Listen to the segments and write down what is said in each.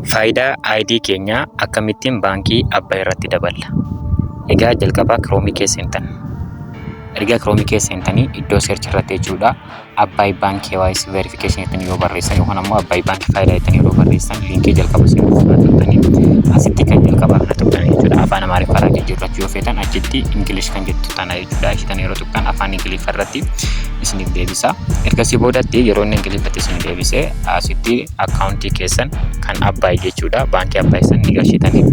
Faayidaa ID keenyaa akkamittiin baankii Abbay irratti daballa? Egaa jalqaba Chrome keessa seentan. Erga Chrome keessa seentanii iddoo search irratti jechuudha Abbay Bank KYC verification jettanii yoo barreessan yookaan ammoo Abbay Bank Faayidaa jettanii yeroo barreessan liinkii jalqaba isin dhufu kana tuqxanii asitti kan jalqabaa kana tuqxanii jechuudha. Afaan Amaariffaarraa jijjiirrachuu yoo feetan achitti English kan jettu tana jechuudha. Ishii tana yeroo tuqxan afaan Ingiliffa irratti isiniif deebisa. Ergasii boodatti yeroo inni Ingiliffatti isin deebise asitti akkaawuntii keessan kan Abbaay jechuudha. Baankii Abbaay san ni galchitanii.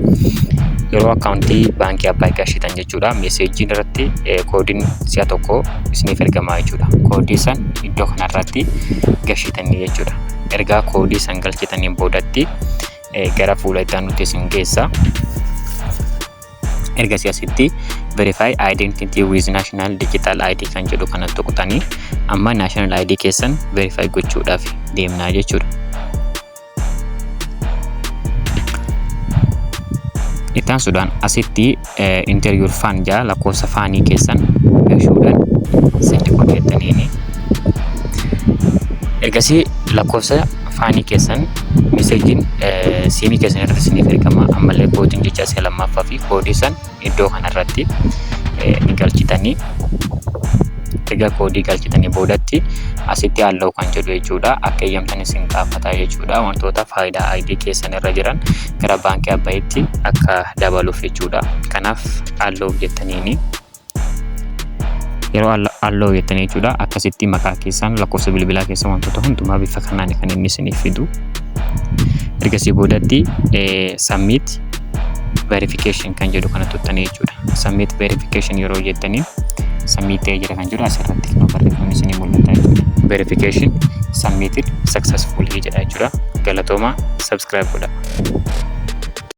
Yeroo akkaawuntii baankii Abbaay galchitan jechuudha. Meeseejiin irratti koodiin si'a tokko isiniif ergamaa jechuudha. Koodii san iddoo kanarratti galchitanii jechuudha. Ergaa koodii san galchitaniin boodatti gara fuula itti aanutti isin geessa. Ergasii asitti verify identity with national digital ID kan jedhu kana tuqxanii amma national ID keessan verify gochuudhaaf deemnaa jechuudha. Itti aansuudhaan asitti enter your fan jaa lakkoofsa faanii keessan gashuudhaan send code jettaniini. Ergasii lakkoofsa faanii keessan meseejiin siimii keessan irratti isiniif ergama. Ammallee koodiin jecha si'a lammaffaa fi koodii san iddoo kanarratti ni galchitanii. Erga koodii galchitanii boodatti asitti allow kan jedhu jechuudha. Akka eeyyamtan isin gaafata jechuudha. Wantoota faayidaa ID keessan irra jiran gara baankii Abbayitti akka dabaluuf jechuudha. Kanaaf allow jettaniini. Yeroo allow jettanii jechuudha akkasitti maqaa keessan lakkoofsa bilbilaa keessan wantoota hundumaa bifa kanaan kan inni isiniif fidu. Ergasii boodatti submit verification kan jedhu kana tuqxanii jechuudha. Submit verification yeroo jettanii submit ta'ee jira kan jedhu asirratti kan barreeffamni isinii mul'ata jechuudha. Verification submitted successfully jedha jechuudha. Galatooma, subscribe godhaa.